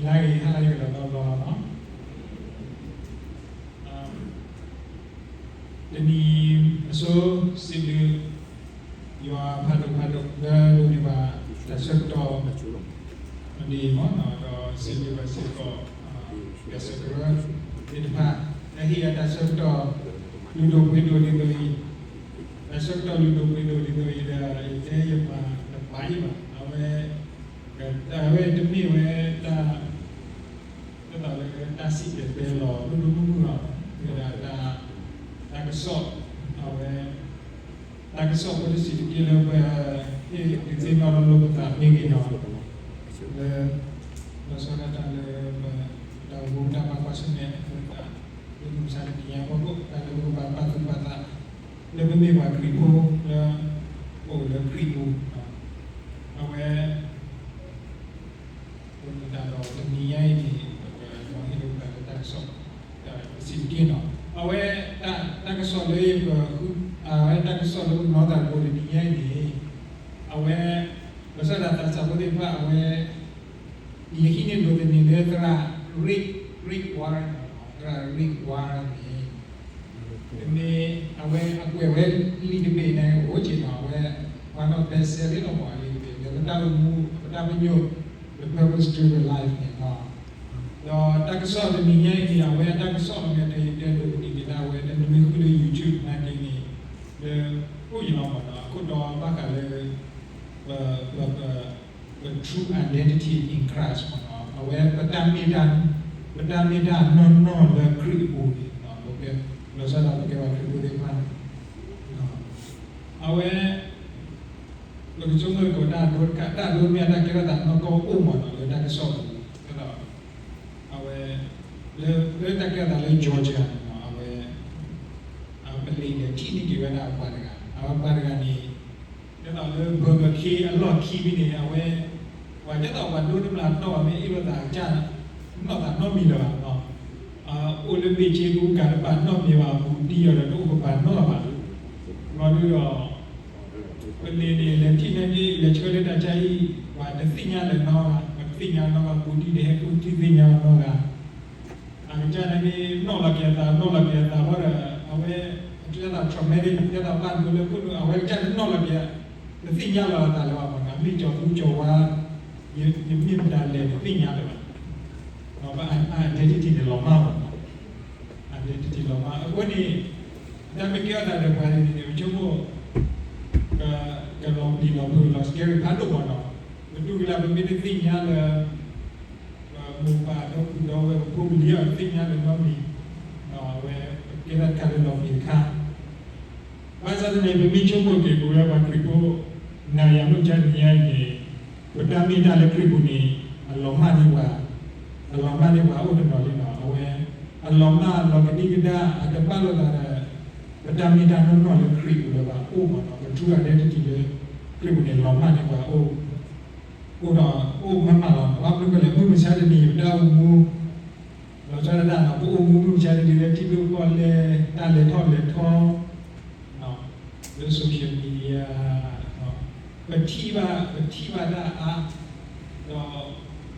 နၤဂ့ၤ ဟါလၢအဂ့ၤ ကလီၤသီဘျီလီၤနီၤ. တနံၤအဆိ စံးဘျုး ယွၤဖးဒိၣ်ဖးဒိၣ် လၢဒိးန့ၢ်ဘၣ်တၢ်ဆၢကတီၢ် ဒ်အံၤမ့ၢ်နီၤ, ဒီးစံးဘျုးဘၣ်စ့ၢ်ကီး ပှၤစၢၤကရၢသ့ၣ်တဖၣ် လၢဟ့ၣ်ယၤတၢ်ဆၢကတီၢ် လုၢ်ဒိၣ်ပှ့ၤဒိၣ်ဒ်သိးအံၤ, တၢ်ဆၢကတီၢ်လုၢ်ဒိၣ်ပှ့ၤဒိၣ်ဒ်သိးအံၤဒီး ယတဲယပာ်တပာ်အံၤဘၣ်, အဝဲ အဝဲတမ့ၢ်ဝဲတၢ် ဒ်သိးလၢတၢ်စံၣ်တဲၤတဲလီၤ ဒိၣ်ဒိၣ်မုၢ်မုၢ်ဘၣ်, မ့ၢ်ဝဲဒၣ်တၢ်ကစီၣ်, အဝဲ တၢ်ကစီၣ်ဖိတဆံးတက့ၢ်လၢပဟ့ၣ်ဒုးသ့ၣ်နီၣ်လိာ်ပသးမ့ၢ်ဂ့ၤနီၤ, လၢ လီၤဆီဒၣ်တၢ်လၢပ တၢ်အိၣ်မူတၢ်ပာ်ကွၢ်ဆၢၣ်မဲာ်အဃိသတး လၢမုၢ်မဆါတနံၤညါအဖီခိၣ် တၢ်လၢပကဘၣ်ပာ်သူၣ်ပာ်သး လၢပမ့ၢ်ပှၤခရံာ်ဖိလၢ ပအိၣ်လၢခရံာ်ပူၤ, အဝဲ ပမ့ၢ်တၢ်ဒီးတနံၤညါအံၤန့ၣ် ပကမၤဟ့ၣ်လိာ်ပသးလၢတၢ်ကစီၣ် တဆံးတက့ၢ်နီၤ, အဝဲ တၢ်ကစီၣ်လၢပ အဝဲတၢ်ကစီၣ်လၢပနီၢ်သးတဘိတနံၤညါအံၤန့ၣ် အဝဲ ဘၣ်ဆၣ်ဒီးသးစၢ်ဖိသ့ၣ်တဖၣ် အဝဲ ယဟံးန့ၢ်ဒိးသန့ၤလၢသရၣ် Rick Rick Warren သရၣ် Rick Warren န့ၣ် မ့ၢ် အဝဲအကွဲးဝဲလံာ်တဘ့ၣ်န့ၣ် အိၣ်က့ၤနီၤ, အဝဲ one of best selling လီၤမး လံာ်တဘ့ၣ် လၢပတၢ်အိၣ်မူ ပတၢ်ပညိၣ် The Purpose Driven Life န့ၣ်လီၤ. ဒီးတၢ်ကစီၣ်တနံၤညါအံၤန့ၣ် အဝဲအတၢ်ကစီၣ်လီၤ မ့ၢ်တဲတဲဒိးသန့ၤက့ၤဒၣ်ဝဲ လၢနမ့ၢ်ဃုလၢ YouTube နာ်က့န့ၣ် လၢ အိၣ်ယံၤလီၤမးနီၤ, အခိၣ်တီဘၣ်ဃးလၢ ပ ပ ပ true identity in Christ မးနီၤ, အဝဲပတၢ်မ့ၢ်တၢ် ပတၢ်မ့ၢ်တၢ်နီၢ်နီၢ်လၢခရံာ်အပူၤန့ၣ် ပက လီၤဆီဒၣ်ပကဲပှၤခရံာ်ဖိသ့ၣ်တဖၣ်န့ၣ် အဝဲ ပကဆိကမိၣ်က့ၤတၢ်ဒိတခါ တၢ်ဒိမ့ၢ်တၢ်ကဲထီၣ်သးနီၢ်ကီၢ်အိၣ်မးနီၤ လၢတၢ်ကစီၣ်ပူၤ, အဝဲ လၢတၢ်ကဲထီၣ်သးလၢ Georgia န့ၣ်နီၤ, အဝဲ ပလံၤန့ၣ်ထံၣ်န့ၢ်က့ၤဝဲဒၣ်အပှၤတဂၤ, အဝဲပှၤတဂၤန့ၣ် ဒ်သိးလၢ Burger King အလီၢ်ခံဖဲန့ၣ် အဝဲ ပှၤဒ်သိးပှၤဒိတမျၢ်တီၢ်ဘၣ် မ့ၢ်အ့ၣ်လိာ်သးကစၢ် နီၢ်သးနီတမံၤလၢၤဘၣ်နီၤ, အိၣ်လၢဘ့ၣ်ဆ့ကူကၤတဘၣ်နီတမံၤဘၣ် ဘူးဒံးအီၤဒီးတအိၣ်ကပၤနီတဂၤဘၣ်, ဘျီဒုဒီး ပလံၤန့ၣ် လဲၤထံၣ်န့ၢ်က့ၤ လဲၤဆှၢလၢတၢ်ဆါဟံၣ် ပှၤတသ့ၣ်ညါလၢၤနီတဂၤ, ပှၤတသ့ၣ်ညါနီတဂၤ ဘူးဒံးန့ၣ် ဟဲကူၣ်ထံသ့ၣ်ညါနီတဂၤ အကစၢ်န့ၣ် နီၣ်လီၤက့ၤအသး နီၣ်လီၤက့ၤအသးဘၣ်ဒီး အဝဲ အကစၢ်သး traumatic ကစၢ်သးဘၣ်ဒိလၢခိၣ်နူာ် အဝဲကစၢ်န့ၣ်နီၣ်လီၤက့ၤ တသ့ၣ်ညါလီၤအသးလၢၤဘၣ်မးနီၤ, မ့ၢ်ကၠီၤသူကၠီၤဝါ ယမ့ၢ်မတၤလဲၣ် တသ့ၣ်ညါလၢၤဘၣ်, ဘၣ် identity န့ၣ်လီၤမၢ်မးနီၤ, identity လီၤမၢ် အဃိန့ၣ် တၢ်မ့ၢ်ကဲထီၣ်သးဒီးပှၤန့ၣ်န့ၣ် ပဆိကမိၣ် ကလီၤပျံၤလီၤဖုးလီၤ scary ဖးဒိၣ်မးနီၤ, ပတူၢ်ကလာ် ပမ့ၢ်တသ့ၣ်ညါလၢ ပမိၢ်ပၢ်ဒီပုၢ်ဒီဝဲၢ် ပဖိပလံၤအတသ့ၣ်ညါလၢၤနီတမံၤ, အဝဲ ပကဲထီၣ်တခါလၢလီၤပျံၤတခါ ဘၣ်ဆၣ်သနာ်က့ ပမ့ၢ်ဆိကမိၣ်က့ၤ ပဝဲပှၤခရံာ်ဖိ နၤယၤမုၢ်မဆါတနံၤညါအံၤန့ၣ် ပတၢ်မ့ၢ်တၢ်လၢခရံာ်ပူၤန့ၣ် အလီၤမၢ်န့ၢ်ပှၤ, အလီၤမၢ်န့ၢ်ပှၤအိၣ်တနီၤလံနီၤ, အဝဲ အလီၤမၢ်လီၤကဒံကဒါ အတဘၣ်လိာ်သးဒီး ပတၢ်မ့ၢ်တၢ်နီၢ်နီၢ်လၢခရံာ်ပူၤလၢၤဘၣ် အိၣ်မးနီၤ, ပ true identity လၢ ခရံာ်ပူၤန့ၣ် လီၤမၢ်န့ၢ်ပှၤအိၣ် အိၣ်ဒီး အိၣ်မးမးလီၤနီၤ, ဘၣ်မနုၤဃိလဲၣ် မုၢ်မဆါတနံၤ ပတၢ်အိၣ်မူ လီၤဆီဒၣ်တၢ်နီၤ ပအိၣ်မူမုၢ်မဆါတနံၤလၢထံဒိၣ်ကီၢ်လဲၢ် တၢ်လဲၤထီၣ်လဲၤထီ လၢ social media ပထံၣ်ဘၣ် ပထံၣ်ဘၣ်တၢ်အါ ဒီး ပ ပဆိကမိၣ်လီၤက့ၤနၤ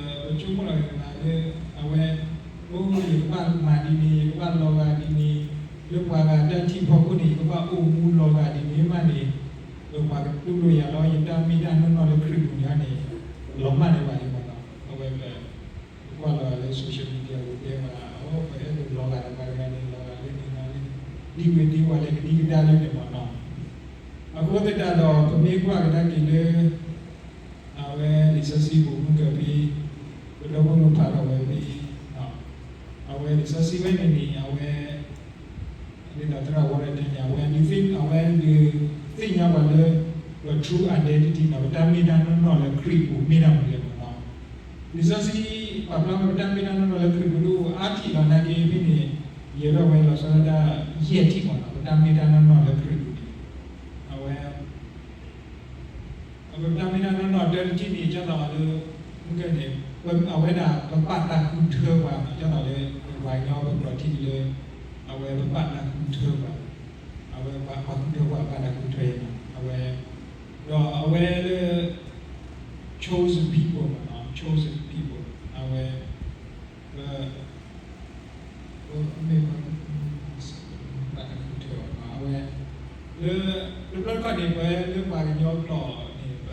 လၢ အဝဲ အိၣ် ယကဘၣ်မၤဒ်န့ၣ် ယကဘၣ်လီၤဂာ်ဒ်န့ၣ် လၢပှၤဂၤတၢ်ထံၣ်ဖီခိၣ်န့ၣ် ယကဘၣ်အိၣ်မူလီၤဂာ်ဒ်န့ၣ်မးန့ၣ် ဒီးပှၤကတူၢ်လိာ်ယၤလီၤ ယတၢ်မ့ၢ်တၢ်နီၢ်နီၢ်လၢခရံာ်ပူၤန့ၣ်န့ၣ် လီၤမၢ်န့ၢ်ပှၤလံမးနီၤ အဝဲပ ကွၢ်လီၤဂာ်လၢ social media ပူၤတဲဝဲဒၣ် အိၣ် ပအဲၣ်ဒိးလီၤဂာ်ဒီးပှၤတဂၤန့ၣ် လီၤဂာ်လၢန့ၣ်လီၤလၢ ဒ်ဝဲဒ်ဝဲလၢကဒံကဒါလၢန့ၣ်မးနီၤ အဃိသတးဒီး ပမ့ၢ်ကွၢ်ကဒါက့ၤလၢ အဝဲလံာ်စီဆှံပူၤမုၢ်ကဖံ ပဒီပုၢ်ဝဲၢ်ဖးထီၣ်ဝဲဖဲ အဝဲလံာ်စီဆှံဝဲန့ၣ်န့ၣ် အဝဲ ဒ်သိးသရၣ်ဝီရဲၣ်တဲန့ၣ် အဝဲဒုးသ့ၣ် အဝဲဒုးသ့ၣ်ညါပှၤလၢ ပ true identity နီၤ ပတၢ်မ့ၢ်တၢ်နီၢ်နီၢ်လၢခရံာ်ပူၤမ့ၢ်တၢ်မနုၤလဲၣ်မးနီၤ လံာ်စီဆှံ ပာ်ဖျါဝဲပတၢ်မ့ၢ်တၢ်နီၢ်နီၢ်လၢခရံာ်ပူၤဒ်အိၣ်အါထံၣ်လီၤနာ်က့ဖဲန့ၣ် ယဲၢ်ထီၣ်ဝဲလီၤဆီဒၣ်တၢ်ယဲၢ်ထံၣ်မးနီၤ ပတၢ်မ့ၢ်တၢ်နီၢ်နီၢ်လၢခရံာ်ပူၤန့ၣ် အဝဲ အဝဲပတၢ်မ့ၢ်တၢ်နီၢ်နီၢ်တၢတထံၣ်န့ၣ် ကၢ်သိးလၢ မုၢ်ကဲန့ၣ် အဝဲဒၣ်ပဘၣ်တၢ်ဃုထၢပှၤ ကၢ်သိးလၢ ပှၤကညီပကြၢးထံၣ်လၢ အဝဲပဘၣ်တၢ်ဃုထၢပှၤ အဝဲပှၤဃုထၢပှၤဘၣ်တၢ်ဃုထၢအံၤနီၤ အဝဲ ဒီးအဝဲလၢ chosen people မးနီၤ chosen people အဝဲ ပ မ့ၢ် အဝဲ လၢ တဘျီတခီၣ်န့ၣ် ပဝဲလၢပှၤကညီကျိာ်န့ၣ် ပ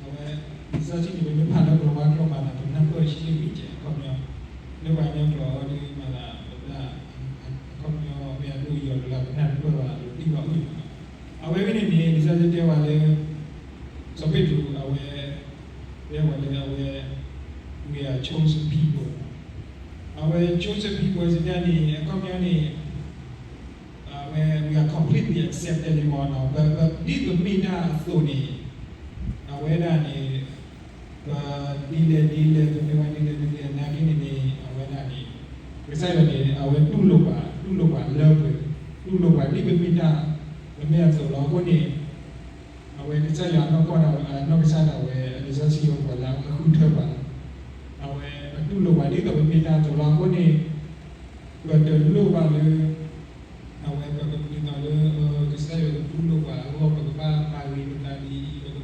အဝဲ လံာ်စီဆှံန့ၣ် ပမ့ၢ်ဖးလၢကလၤဝါကျိာ်မၤသး ပနၢ်ပၢၢ်ဆံးဆံးဝံၤကဲ အခီပညီ လၢပှၤကညီကျိာ်အီၤဒ်မၤသး ပတၢ် အခီပညီမ့ၢ်အဒိၣ်အယီၤလၢ်လၢ် ပနၢ်တပၢၢ်ဘၣ် ပတသ့ၣ်ညါအီၤန့ၣ်လီၤ. အဝဲဖဲန့ၣ်န့ၣ် လံာ်စီဆှံတဲဝဲလၢ စီၤပ့းတရူး အဝဲ တဲဝဲလၢအဝဲ we are chosen people အဝဲ chosen people စံးတၢ်န့ၣ် အခီပညီန့ၣ် အဝဲ we are completely accepted န့ၣ်မ့ၢ်နီၤ ပ ပ ဒ်ပမ့ၢ်တၢ်အသိးန့ၣ် အဝဲဒၣ်န့ၣ် ပ ဒ်လဲၣ်ဒ်လဲၣ် ပမ့ၢ်ဝဲဒ်လဲၣ်ဒ်လဲၣ် နာ်က့န့ၣ်န့ၣ် အဝဲဒၣ်န့ၣ် ကစၢ်ယွၤန့ၣ် အဝဲတူၢ်လိာ်ပှၤ တူၢ်လိာ်ပှၤလၢပှဲၤ တူၢ်လိာ်ပှၤဒ်ပမ့ၢ်တၢ် ပမ့ၢ်အသိးလီၤ. အဃိန့ၣ် အဝဲကစၢ်ယွၤနီၢ်ကီၢ်ဒၣ်ဝဲ နီၢ်ကစၢ်ဒၣ်ဝဲ လံာ်စီဆှံအပှၤလၢအဃုထၢပှၤလီၤ. အဝဲအတူၢ်လိာ်ပှၤဒ်သိးပမ့ၢ်တၢ်အသိးလီၤ. အဃိန့ၣ် ပတလိၣ်ဘၣ်လၢ အဝဲပကဒ်သိးလၢ ကစၢ်ယွၤကတူၢ်လိာ်ပှၤအဂီၢ် ပကဘၣ်မၤဂ့ၤပသးဒ်အံၤ ပကဘၣ်မၤဒ်အံၤဒ်န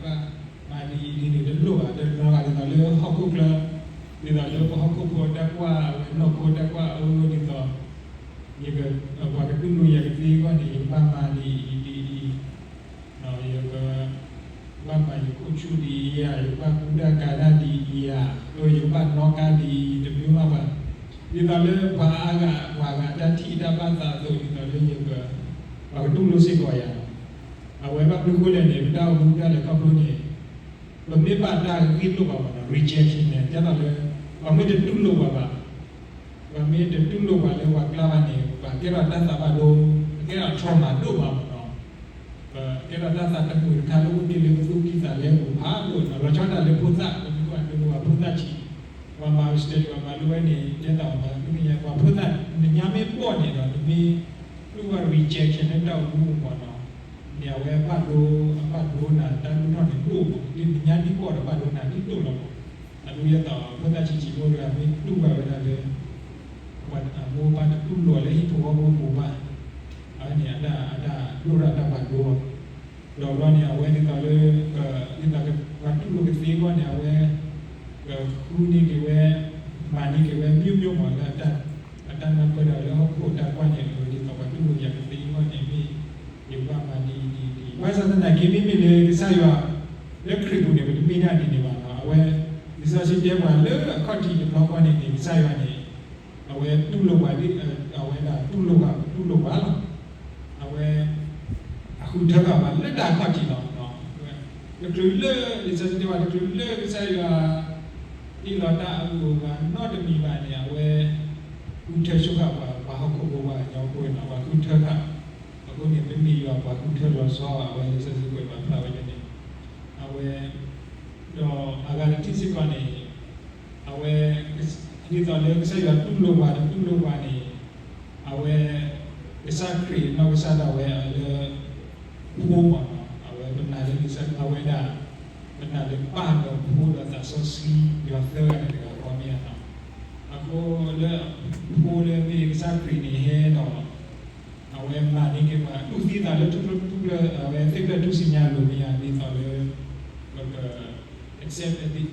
့ၣ် တလိၣ်ဘၣ် တလိၣ်ဘၣ်ဒ်သိးလၢဟီၣ်ခိၣ်ချၢ ဒ်သိးလၢပဟီၣ်ခိၣ်ဖိအတၢ်ကွၢ် အဝဲနီၢ်ခိတၢ်ကွၢ် အဒ်သိး ယက ပှၤကတူၢ်လိာ်ယၤကသ့အဂီၢ်န့ၣ် ယကဘၣ်မၤဒ်အံၤဒ်အံၤ ယက ဘၣ်မၤယခိၣ်ဆူၣ်ဒ်အံၤဧါ, ယကဘၣ်ကူတၢ်ကၤတၢ်ဒ်အံၤဧါ, ယကဘၣ်နီၣ်ကါဒ်အံၤ တမ့ၢ်ဘၣ်ဘၣ်. ဒ်သိးလၢပှၤအါဂၤပှၤဂၤတၢ်ထံၣ်တၢ်ဘၣ်သးအသိး ဒ်သိးလၢယက ပှၤကတူၢ်လိာ်စ့ၢ်ကီးယၤလီၤ. အဝဲဘၣ်မနုၤဃိလဲၣ်န့ၣ် ပတၢ်အိၣ်မူတၢ်လဲၤခီဖျိန့ၣ် ပမ့ၢ်ဘၣ်တၢ်ဂ့ၢ်လိာ်ဘၣ်မးနီၤ rejection န့ၣ် ဒ်သိးလၢ ပှၤမ့ၢ်တတူၢ်လိာ်ပှၤဘၣ် ပှၤမ့ၢ်တတူၢ်လိာ်ပှၤလၢပှၤကျါဘၣ်န့ၣ် ပှၤကဲထီၣ်တၢ်သးဘၣ်ဒိ ပကဲထီၣ် trauma ဒိၣ်မးမးနီၤ ပကဲထီၣ်တၢ်သးတမုာ်တခါလၢအိၣ်တ့ၢ်လၢပသူၣ်ကံၢ်သးလဲပူၤဖးဒိၣ်နီၤ လီၤဆီဒၣ်တၢ်လၢဖိသၣ် ပမ့ၢ်ကွၢ်ဒ်ပှၤဖိသၣ်ဆံး ပှၤမၤ mistake ပှၤမၤလိဝဲန့ၣ် တဲသးပှၤမၤသ့ၣ်ညါ ပှၤဖိသၣ် နညါမ့ၢ်ဘီၣ်န့ၣ်ဒီး နမ့ၢ်တူၢ်ဘၣ် rejection လၢတၢ်အိၣ်မူပူၤမးနီၤ န့ၣ်အဝဲဘၣ်ဒိ အဘၣ်ဒိနၤတၢ်ဒိၣ်ထီၣ်န့ၣ်ဒိၣ်မး ဒ်နညါဒ်ဘီၣ်ဒီးဘၣ်ဒိနၤဒ်ဒိၣ်လီၤမး အဒိယဲသိး ဖိသၣ်ဆံးဆံးဖိတဂၤမ့ၢ်တူၢ်ဘၣ်ဝဲဒၣ်လၢ ပှၤအမိၢ်ပၢ်တတူၢ်လိာ်လၢဟံၣ်ဖိဃီဖိပူၤဘၣ် အဝဲန့ၣ်အတၢ် အတၢ်ဒိၣ်ထီၣ်တၢ်ဘၣ်ဒိလီၤ ဒီးဘျီန့ၣ် အဝဲဒ်သိးလၢ ဒ်သိးပှၤတူၢ်လိာ်ကသ့အဂီၢ်န့ၣ် အဝဲ ကဃုန့ၢ်က့ၤဝဲ မၤန့ၢ်က့ၤဝဲ မျိုးမျိုးမးလၢ အတၢ်နၢ်ပၢၢ်ဒီးလၢဟီၣ်ခိၣ်အတၢ်ကွၢ်န့ၣ် ဒ်သိးပှၤတူၢ်လိာ်ယၤကသ့အဂီၢ်န့ၣ်မ့ၢ် ယကဘၣ်မၤဒ်အံၤဒ်အံၤဒ်အံၤ ဘၣ်ဆၣ်သနာ်က့ မ့မ့ၢ်လၢကစၢ်ယွၤ လၢခရံာ်ပူၤန့ၣ် ပတမ့ၢ်ဒၣ်ဒ်န့ၣ်ဘၣ်နီၤ အဝဲ လံာ်စီဆှံတဲပှၤလၢအခီၣ်ထံးတဘျီဃီန့ၣ်န့ၣ် ကစၢ်ယွၤန့ၣ် အဝဲတူၢ်လိာ်ပှၤဒ် အဝဲဒၣ်တူၢ်လိာ်ပှၤ တူၢ်လိာ်ပှၤလီၤ အဝဲ အဃုထၢဃာ်ပှၤလၢတၢ်အခီၣ်ထံးလီၤ. တချုးလၢ လံာ်စီဆှံတဲဝဲ တချုးလၢကစၢ်ယွၤ ဟ့ၣ်လီၤတၢ်အဂုၤအဂၤနီတမံၤဘၣ်န့ၣ် အဝဲ ဃုထၢဆိဃာ်ပှၤ ပှၤဟီၣ်ခိၣ်ဖိပှၤကညီဖိန့ၣ် ပှၤဃုထၢဃာ် အဃိန့ၣ် ပမ့ၢ်ယွၤပှၤဃုထၢလီၤဆီ အဝဲလံာ်စီဆှံကွဲးပာ်ဖျါဝဲဒၣ်န့ၣ် အဝဲ ဒီးအဂၤတထံၣ်စ့ၢ်ကီးန့ၣ် အဝဲ ဒ်သိးလၢကစၢ်ယွၤတူၢ်လိာ်ပှၤတတူၢ်လိာ်ပှၤန့ၣ် အဝဲ ကစၢ်ခရံာ်နီၢ်ကစၢ်ဒၣ်ဝဲလၢ ဖိမးနီၤ အဝဲပနာ်လၢကစၢ်အဝဲဒၣ် ပနာ်လၢပၢ်ဒီးဖိဒီးသးစီဆှံ ယွၤသၢဂၤတဂၤဃီမ့ၢ်ဧါနီၤ အဃိလၢ ဖိလၢမ့ၢ်ကစၢ်ခရံာ်န့ၣ်ဟဲဒီး အဝဲမၤန့ၢ်က့ၤပှၤ တူၢ်သံသးလၢထူၣ်ဖျၢၣ်ထူၣ်ဖျၢၣ် အဝဲသ့ၣ်ဖျၢၣ်ထူၣ်စုညါအလိၤမ့ၢ်ဧါ ဒ်သိးလၢ ပက accept ဒ်သိး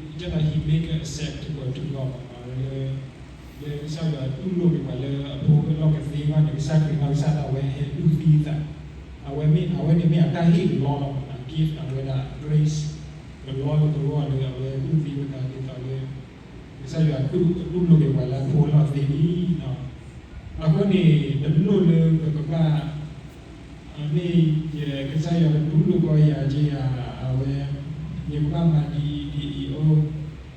he make acceptable to God မးနီၤ လၢ လၢကစၢ်ယွၤတူၢ်လိာ်က့ၤပှၤလၢအဖိအလီၢ်ကသ့အဂီၢ်န့ၣ် ကစၢ်ခရံာ်နီၢ်ကစၢ်ဒၣ်ဝဲဟဲတူၢ်သံသး အဝဲမ့ၢ် အဝဲန့ၣ်မ့ၢ်အတၢ်ဟ့ၣ်ကလီလီၤမးနီၤ gift အဝဲဒၣ် grace ကလီလၢပဂီၢ်လၢအဝဲတူၢ်သံဝဲဒၣ်ဒ်သိးလၢ ကစၢ်ယွၤတူၢ်လိာ်က့ၤပှၤလၢအဖိအလီၢ်သ့လံနီၤ အဃိန့ၣ် တလိၣ်လၢပကဘၣ် မ့ၢ်ယကစၢ်ယွၤကတူၢ်လိာ်ကီယၤက့ၤယၤ အဝဲ ယကဘၣ်မၤဒ်အံၤဒ်အံၤအိၣ်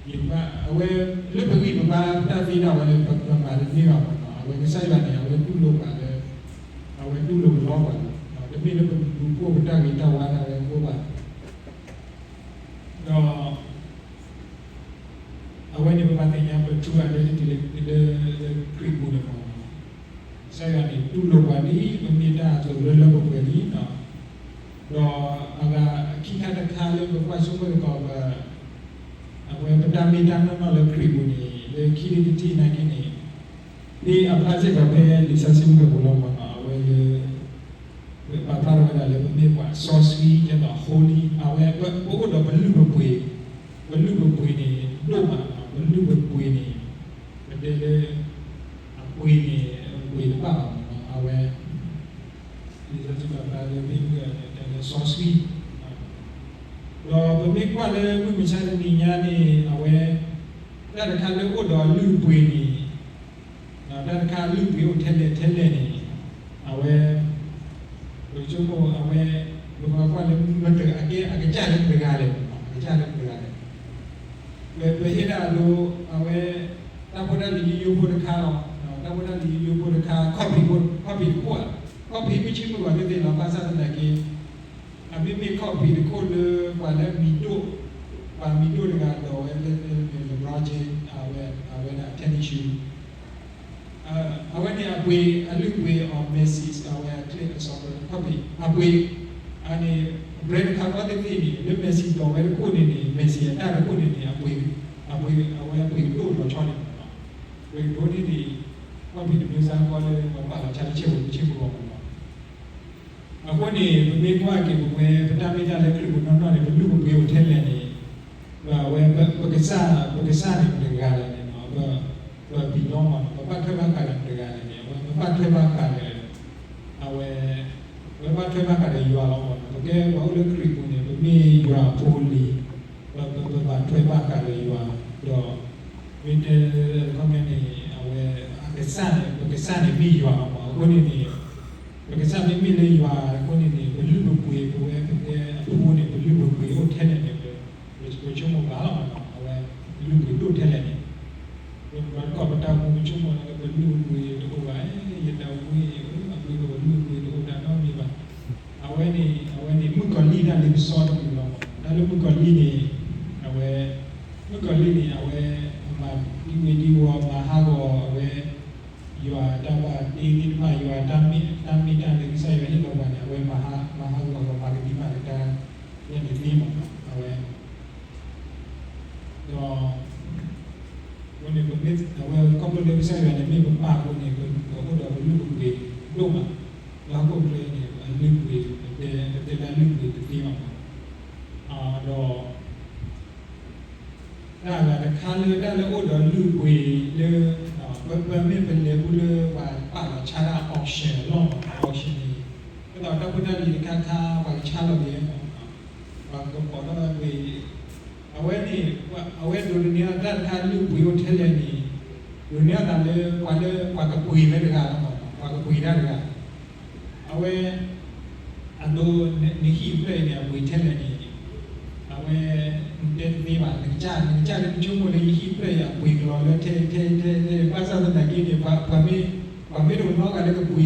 ယကဘၣ် အဝဲ လၢပဂံၢ်ပဘါတၢ်သ့ဒၣ်ဝဲလၢပကမၤတန့ၢ်ဘၣ်မးနီၤ အဝဲကစၢ်ယွၤန့ၣ် အဝဲတူၢ်လိာ်ပှၤလၢ အဝဲတူၢ်လိာ်ကလီပှၤလီၤ တမ့ၢ်လၢပကဒုးအိၣ်ပတၢ်ဂ့ၤတၢ်ဝါဒၣ်ဝဲအဃိဘၣ် ဒီး အဝဲန့ၣ်ပဘၣ်သ့ၣ်ညါပ true identity လၢ လၢ လၢခရံာ်ပူၤန့ၣ်မး ကစၢ်ယွၤန့ၣ် တူၢ်လိာ်ပှၤဒ်ပမ့ၢ်တၢ်အသိးလၢလၢပှဲၤပှဲၤလံနီၤ ဒီးအဂၤခံခါတခါလၢပကွၢ်ဆိကမိၣ်သကိးပ အဝဲပတၢ်မ့ၢ်တၢ်နီၢ်နီၢ်လၢခရံာ်ပူၤန့ၣ် လၢခံလၢတထံၣ်နာ်က့န့ၣ် မ့ၢ်အဖျါစ့ၢ်ကီးဖဲလံာ်စီဆှံမုၢ်ကပူၤလီၤမးနီၤ အဝဲလၢ ပာ်ဖျါထီၣ်ဝဲဒၣ်လၢပမ့ၢ်ပှၤစီဆှံ ကဲသိး holy အဝဲပအိၣ်ဒီးပလုၢ်ပပှ့ၤ ပလုၢ်ပပှ့ၤန့ၣ် ဒိၣ်မးနီၤ ပလုၢ်ပပှ့ၤန့ၣ် တဲလၢ အပှ့ၤန့ၣ် အပှ့ၤတဘၣ်ဘၣ်မ့ၢ်နီၤ အဝဲ လံာ်စီဆှံပာ်ဖျါလၢ မ့ၢ်မုၢ်ဂၤန့ၣ် တဲလၢစီဆှံ ဒီးပမ့ၢ်ကွၢ်လၢမုၢ်မဆါတနံၤညါန့ၣ် အဝဲ တၢ်တခါလၢအိၣ်ဒီးအလုၢ်အပှ့ၤန့ၣ် တၢ်တခါအလုၢ်အပှ့ၤအိၣ်ထဲလဲၣ်ထဲလဲၣ်န့ၣ် အဝဲ ပဆိကမိၣ်အဝဲ ပမ့ၢ်ကွၢ်လၢမတၤအကဲ အကစၢ်လၢမတၤတဂၤလဲၣ် အကစၢ်လၢမတၤတဂၤလဲၣ် ပ ပဟ့ၣ်ဒၣ်အဒိ အဝဲ တၢ်ဖိတၢ်လံၤယိယိဖိတခါလီၤ. တၢ်ဖိတၢ်လံၤယိယိဖိတခါ ခီၣ်ဖံးဖိ ခီၣ်ဖံးတခိၣ်ဧါ ခီၣ်ဖံးမ့ၢ်ဆံမုၢ်ဂီၤသ့ၣ်သ့ၣ်လီၤ ဘၣ်ဆၣ်သနာ်က့ အမ့မ့ၢ်ခီၣ်ဖံးတခိၣ်လၢ ပှၤလၢမံၤဒိၣ် ပှၤမံၤဒိၣ်တဂၤဒိးဝဲလၢ LeBron James အဝဲ အဝဲဒၣ် tennis shoe အဝဲန့ၣ်အပှ့ၤ အလုၢ်အပှ့ၤ အီၤ Messi အဝဲအချ့အစီၤပၢ ခီၣ်ဖံး အပှ့ၤ အန့ၣ် brand တခါဃီသ့ၣ်သ့ၣ်န့ၣ် လၢ Messi ဒိးဝဲတခိၣ်န့ၣ်န့ၣ် Messi အတၢ်တခိၣ်န့ၣ်န့ၣ် အပှ့ၤ အပှ့ၤ အဝဲအပှ့ၤဒိၣ်လီၤဆီန့ၣ်မ့ၢ်နီၤ ပှ့ၤဒိၣ်န့ၣ်န့ၣ် ခီၣ်ဖံးတမံၤစါဃီလၢပှၤပာ်လီၤဆါတဆ့ၣ်ပူၤတဆ့ၣ်ပူၤလီၤမ့ၢ်နီၤ အဃိန့ၣ် ပမ့ၢ်ကွၢ်က့ၤပဝဲ ပတၢ်မ့ၢ်တၢ်လၢခရံာ်ပူၤနီၢ်နီၢ်န့ၣ် ပလုၢ်ပပှ့ၤအိၣ်ထဲလဲၣ်န့ၣ် ပဝဲ ပကစၢ် ပကစၢ်န့ၣ်မတၤတဂၤလဲၣ်န့ၣ် ပ ပ belong မ့ၢ်နီၤ ပဘၣ်ထွဲဘၣ်ဃးဒီးမတၤတဂၤလဲၣ်န့ၣ် အဝဲပဘၣ်ထွဲဘၣ်ဃးဒီး အဝဲ ပဘၣ်ထွဲဘၣ်ဃးဒီးယွၤလီၤမ့ၢ်နီၤ ပကဲပှၤအိၣ်လၢခရံာ်ပူၤန့ၣ် ပမ့ၢ်ယွၤအဖိအလံၤ ပ ပ ပဘၣ်ထွဲဘၣ်ဃးဒီးယွၤ ဒီး မ့ၢ်တဲအခီပညီန့ၣ် အဝဲ အကစၢ်န့ၣ် ပကစၢ်န့ၣ်မ့ၢ်ယွၤလီၤမ့ၢ်နီၤ အဃိန့ၣ်န့ၣ် ပကစၢ်မ့မ့ၢ်လၢယွၤအဃိန့ၣ်န့ၣ် ပလုၢ်ပပှ့ၤ ပဝဲပတဲအဖိန့ၣ် ပလုၢ်ပပှ့ၤအိၣ်ထဲလဲၣ်န့ၣ် ပဆိကမိၣ်ဘၣ်လီၤမ့ၢ်နီၤ အဝဲ ပလုၢ်ပှ့ၤဒိၣ်ထဲလဲၣ်န့ၣ် ပမ့ၢ်တကိးပတၢ်အိၣ်မူ ပဆိကမိၣ်လၢပလုၢ်ပပှ့ၤတအိၣ်ဘၣ် ယတၢ်အိၣ်မူအံၤ အပှ့ၤဒီးပလုၢ်ပပှ့ၤတအိၣ်တၢ်နီတမံၤဘၣ် အဝဲန့ၣ် အဝဲန့ၣ် မုၣ်ကီၤလံၢ်တၢ်လ့ပစီတမံၤလီၤမ့ၢ်နီၤ တၢ်လၢမုၣ်ကီၤလံၢ်န့ၣ် အဝဲ မုၣ်ကီၤလံၢ်န့ၣ် အဝဲ အမၤဒံဝ့ဒံဝီၤ မၤဟးဂီၤ အဝဲ ယွၤတၢ်ဘၣ်တ့သ့ၣ်တဖၣ် ယွၤတၢ်မ့ၢ် တၢ်မ့ၢ်တၢ်လၢကစၢ်ယွၤဟ့ၣ်လီၤပှၤန့ၣ် အဝဲမၤဟး မၤဟးဂီၤဒီးမၤကဒံမၤကဒါ ယဲန့ၣ်သ့မ့ၢ်နီၤ အဝဲ ဒီး အဃိန့ၣ် ပမ့ၢ် အဝဲခီဖျိလၢကစၢ်ယွၤန့ၣ် မ့ၢ်ပပၢ်အဃိန့ၣ် ပအိၣ်ဒီးပလုၢ်ပပှ့ၤဒိၣ်မး လၢဟီၣ်ခိၣ်ချၢန့ၣ် အလုၢ်ပှ့ၤ ပတဲ ပတဲလၢအလုၢ်ပှ့ၤတသ့ဘၣ်မး ဒီး တၢ်အဂၤတခါလၢတၢ်လၢအိၣ်ဒီးလုၢ်ပှ့ၤလၢ ပ ပမ့ၢ်ပလဲၤဘူးလၢပှၤပာ်လီၤဆါတၢ် auction အလီၢ်မး auction န့ၣ် ဒ်သိးတၢ်ဖိတၢ်လံၤတခါခါ ပှၤကဆါလီၤက့ၤမး ပှၤကပိာ်ထီၣ်ဝဲပှ့ၤ အဝဲန့ၣ် အဝဲဒိးန့ၢ်အီၤတၢ်တခါလုၢ်ပှ့ၤအိၣ်ထဲလဲၣ်န့ၣ် ဒိးန့ၢ်အီၤသးလၢပှၤလၢပှၤကပှ့ၤဝဲတဂၤလီၤမး ပှၤကပှ့ၤတၢ်တဂၤ အဝဲ အဒိ နဟံၣ်ဖျၢၣ်အံၤန့ၣ် အပှ့ၤထဲလဲၣ်န့ၣ် အဝဲ နတဲတသ့ဘၣ် နကစၢ် နကစၢ်လၢနဆိကမိၣ်လၢယဟံၣ်ဖျၢၣ်အံၤ အပှ့ၤကလီၤလၢထဲထဲထဲထဲ ဘၣ်ဆၣ်သနာ်က့န့ၣ် ပှၤ ပှၤမ့ၢ် ပှၤမ့ၢ်တကနီၤ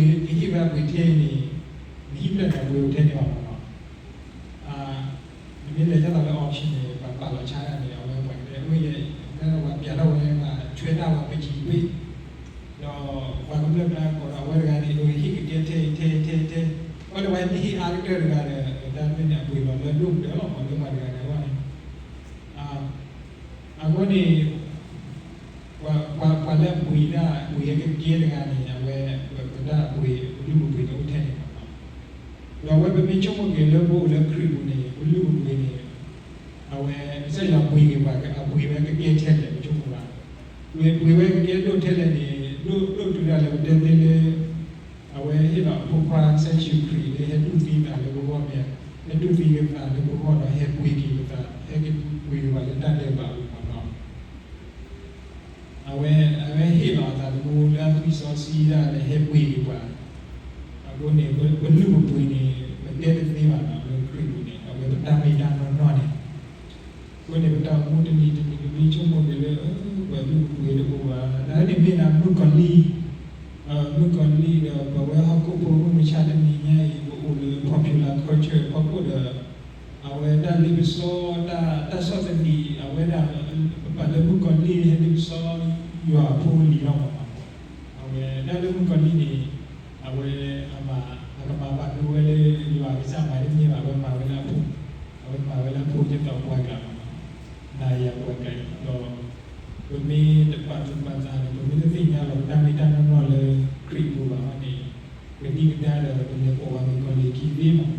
ဂၤလၢကပှ့ၤ ကဟ့ၣ်ဝဲအပှ့ၤထဲအံၤန့ၣ် နဟံၣ်ဖျၢၣ်န့ၣ် အပှ့ၤအိၣ်ထဲန့ၣ်ဘၣ်မးနီၤ နမ့ၢ်လဲၤတၢ်သးလၢ auction န့ၣ် ပှၤပာ်လီၤဆါတၢ်န့ၣ် အဝဲပှၤကတဲ အဝဲယဲ ပှၤပျးထီၣ်ဝဲ ပှၤဆွဲတၢ်ဝဲပကံၤပ့ၣ် ဒီးပှၤကမျၢၢ်ကျါကိးဒီးအဝဲတဂၤန့ၣ် ဟ့ၣ်ကကဲထဲထဲထဲထဲ ဘၣ်လၢပှၤမ့ၢ်ဟ့ၣ်အါကတၢၢ်တဂၤဒီး တၢ်မ့ၢ်န့ၣ်အပှ့ၤလီၤလၢဒိၣ်ကတၢၢ်လီၤမး လၢပှၤတဂၤန့ၣ်အဂီၢ်န့ၣ် အဃိန့ၣ် ပှၤ ပှၤလၢအပှ့ၤတၢ် အပှ့ၤဟဲကကဲတဂၤန့ၣ် အဝဲ ပတၢ်အပှ့ၤ ပလုၢ်ပပှ့ၤန့ၣ်အိၣ်ထဲန့ၣ်လီၤ. ဒီးအဝဲပမ့ၢ်ဆိကမိၣ်က့ၤလၢပအိၣ်လၢခရံာ်ပူၤန့ၣ် ပလုၢ်ပပှ့ၤန့ၣ် အဝဲ ကစၢ်ယွၤပှ့ၤက့ၤပှၤ အပှ့ၤဝဲကကဲထဲလဲၣ် ပဆိကမိၣ်ဘၣ်. ပှ့ၤ ပှ့ၤဝဲကကဲဒိၣ်ထဲလဲၣ်န့ၣ် ဒိၣ် ဒိၣ်တုၤဒၣ်လဲာ်ပတဲသ့လၢ အဝဲဟ့ၣ်လီၤအဖိခွါကစၢ်ယ့ၣ်ၡူးခရံာ်လၢဟဲတူၢ်သံသးလၢပဂီၢ်မ့ၢ် ဟဲတူၢ်သံက့ၤသးလၢပဂီၢ်ဒီးဟဲပှ့ၤက့ၤပသး ဟဲက့ၤပှ့ၤက့ၤပှၤလၢတၢ်ဒဲးဘးအပူၤမးနီၤ အဝဲ အဝဲဟ့ၣ်လီၤအသးသမူလၢအသွံၣ်စီဆှံဒၣ်လဲာ်ဟဲပှ့ၤက့ၤပှၤ အဃိန့ၣ် ပလုၢ်ပပှ့ၤန့ၣ် ပတဲတသ့ဘၣ်နီၤ လၢခရံာ်ပူၤန့ၣ် အဝဲပတၢ်မ့ၢ်တၢ်နီၢ်နီၢ်န့ၣ် အဃိန့ၣ် ပတၢ်အိၣ်မူတနံၤတနံၤ ပမ့ၢ်ဆိကမိၣ်က့ၤလၢ ပလုၢ်ပပှ့ၤတအိၣ်ဘၣ် တၢ်န့ၣ်မ့ၢ်ဒၣ်မုၣ်ကီၤလံၢ် မုၣ်ကီၤလံၢ်ဒီး ပဝဲဟီၣ်ခိၣ်ဖိမုၢ်မဆါတနံၤညါအံၤ ပအိၣ်လၢ popular culture အဖီခိၣ်ဒီး အဝဲတၢ်လ့ပစီ တၢ် တၢ်ဆီၣ်သနံး အဝဲဒၣ် ပပာ်လၢမုၣ်ကီၤလံၢ်ဟဲလ့ပစီ ယွၤအဖိအလံၤလီၤမး အဝဲတၢ်လၢမုၣ်ကီၤလံၢ်န့ၣ် အဝဲအမၤ အကမၤဘၣ်ဒိဝဲလၢ ယွၤကစၢ်မၤတန့ၢ်ဘၣ် အဝဲမၤဝဲလၢအဖိ အဝဲမၤဝဲလၢအဖိဒ်သိးပှၤကျါမး နၤယၤပှၤကျါအံၤဒီး ပမ့ၢ်တပာ်သူၣ်ပာ်သးန့ၣ် ပမ့ၢ်တသ့ၣ်ညါလီၤပတၢ်မ့ၢ်တၢ်နီၢ်နီၢ်လၢခရံာ်ပူၤဘၣ်န့ၣ် ပဒံကဒါဒီးပလဲၤပိာ်ဝဲမုၣ်ကီၤလံၢ်ခံသ့မး ဒီး ဒီး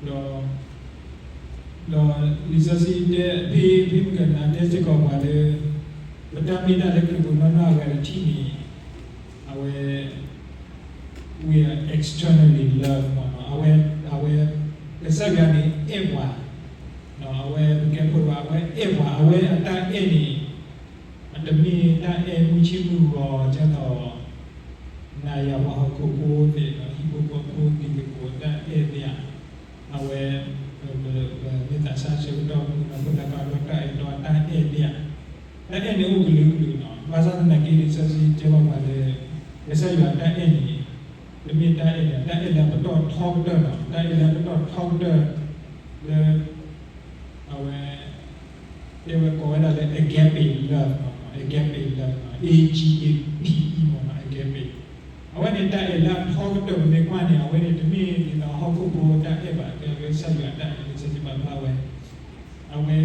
လံာ်စီဆှံတဲ ဖဲ ဖဲမုၢ်ကနၤတဲစ့ၢ်ကီးပှၤလၢ ပတၢ်မ့ၢ်တၢ်လၢခရံာ်ဖိနီၢ်နီၢ်အဂၤတထံၣ်န့ၣ်, အဝဲ we are externally loved မ့ၢ်နီၤ, အဝဲ အဝဲ ကစၢ်ယွၤန့ၣ်အဲၣ်ပှၤ, အဝဲပကဲဖိဘၣ် အဝဲအဲၣ်ပှၤ အဝဲအတၢ်အဲၣ်န့ၣ် အတမ့ၢ်တၢ်အဲၣ်မုၢ်ဆ့ၣ်မုၢ်ဂီၤ ဒ်သိး နၤယၤပှၤဟီၣ်ခိၣ်ဖိသ့ၣ်ဒီး ဟံၣ်ဖိဃီဖိသ့ၣ်တကိးတၢ်အဲၣ်သ့ဧါ, အဝဲ ပမ့ၢ်သးစၢ်ဆၢကတီၢ်မုၢ်နီၤ ဖိသၣ်ခွါဒီးတၢ်အဲၣ်ဒီးတၢ်အဲၣ်သ့ဧါ, တၢ်အဲၣ်န့ၣ်အိၣ်ကလုာ်ကလုာ်နီၤ, ဘၣ်ဆၣ်သနာ်က့န့ၣ် လံာ်စီဆှံတဲဘၣ်ပှၤလၢ ကစၢ်ယွၤတၢ်အဲၣ်န့ၣ် တမ့ၢ်တၢ်အဲၣ်န့ၣ် တၢ်အဲၣ်လၢအပတီၢ်ထီကတၢၢ်နီၤ, တၢ်အဲၣ်လၢအပတီၢ်ထီကတၢၢ် လၢ အဝဲ တဲဝဲကိးဝဲဒၣ်လၢ agape love မ့ၢ်နီၤ, agape love မ့ၢ်နီၤ, A G A P E မ့ၢ်နီၤ, agape အဝဲန့ၣ်တၢ်အဲၣ်လၢအထီကတၢၢ် ပမ့ၢ်ကွၢ်န့ၣ် အဝဲန့ၣ်တမ့ၢ်ဒ်သိးဟီၣ်ခိၣ်ဖိတၢ်အဲၣ်ဘၣ်, ကဲကစၢ်ယွၤတၢ်အဲၣ်လၢကစၢ်ယွၤပာ်ဖျါဝဲ, အဝဲ